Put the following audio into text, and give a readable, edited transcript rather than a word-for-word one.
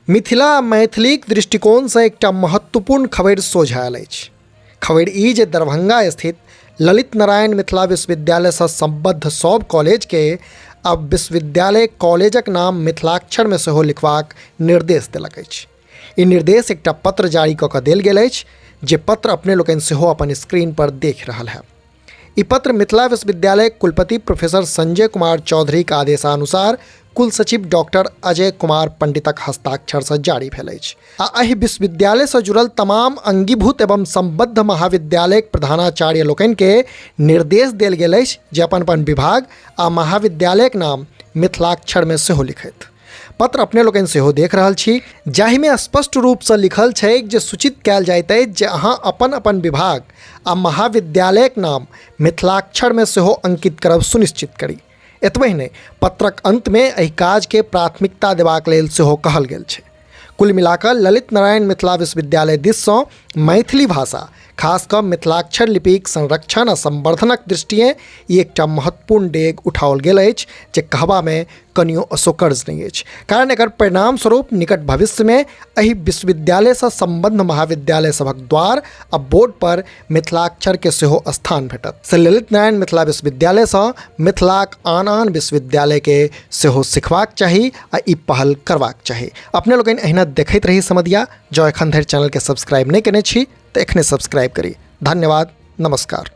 मिथिला आ मैथिलीक दृष्टिकोणसँ एकटा महत्वपूर्ण खबरि सोझाँ आयल अछि। खबरि ई जे दरभंगा स्थित ललित नारायण मिथिला विश्वविद्यालयसँ सम्बद्ध सभ कॉलेजके आब विश्वविद्यालय कॉलेजक नाम मिथिलाक्षरमे सेहो लिखबाक निर्देश देलक अछि। ई निर्देश एकटा पत्र जारी कऽ कऽ देल गेल अछि जे पत्र अपने लोकनि सेहो अपन स्क्रीन पर देख रहल हैब। ई पत्र मिथिला विश्वविद्यालय कुलपति प्रोफेसर संजय कुमार चौधरीक आदेशानुसार कुल सचिव डॉक्टर अजय कुमार पंडितक हस्ताक्षरसँ जारी भेल अछि आ एहि विश्वविद्यालयसँ जुड़ल तमाम अंगीभूत एवं सम्बद्ध महाविद्यालयक प्रधानाचार्य लोकनिके निर्देश देल गेल अछि जे अपन अपन विभाग आ महाविद्यालयक नाम मिथिलाक्षरमे सेहो लिखथि। पत्र अपने लोकनि सेहो देख रहल छी, जाहिमे स्पष्ट रूपसँ लिखल छैक जे सूचित कयल जाइत अछि जे अहाँ अपन अपन विभाग आ महाविद्यालयक नाम मिथिलाक्षरमे सेहो अंकित करब सुनिश्चित करी। एतबहि नहि, पत्रक अंतमे एहि काजके प्राथमिकता देबाक लेल सेहो कहल गेल छै। कुल मिलाकऽ ललित नारायण मिथिला विश्वविद्यालय दिससँ मैथिली भाषा, खास कऽ मिथिलाक्षर लिपिक संरक्षण आ संवर्धनक दृष्टिएँ ई एकटा महत्वपूर्ण डेग उठाओल गेल अछि जे कहबामे कनियो असोकर्ज नहि अछि, कारण एकर परिणाम स्वरूप निकट भविष्यमे एहि विश्वविद्यालयसँ सम्बद्ध महाविद्यालय सभक द्वार आ बोर्ड पर मिथिलाक्षरके सेहो स्थान भेटत। से ललित नारायण मिथिला विश्वविद्यालयसँ मिथिलाक आन आन विश्वविद्यालयके सेहो सिखबाक चाही आ ई पहल करबाक चाही। अपने लोकनि एहिना देखैत रही समदिया। जँ एखन धरि चैनलके सब्सक्राइब नहि केने छी तऽ एखने सब्सक्राइब करी। धन्यवाद, नमस्कार।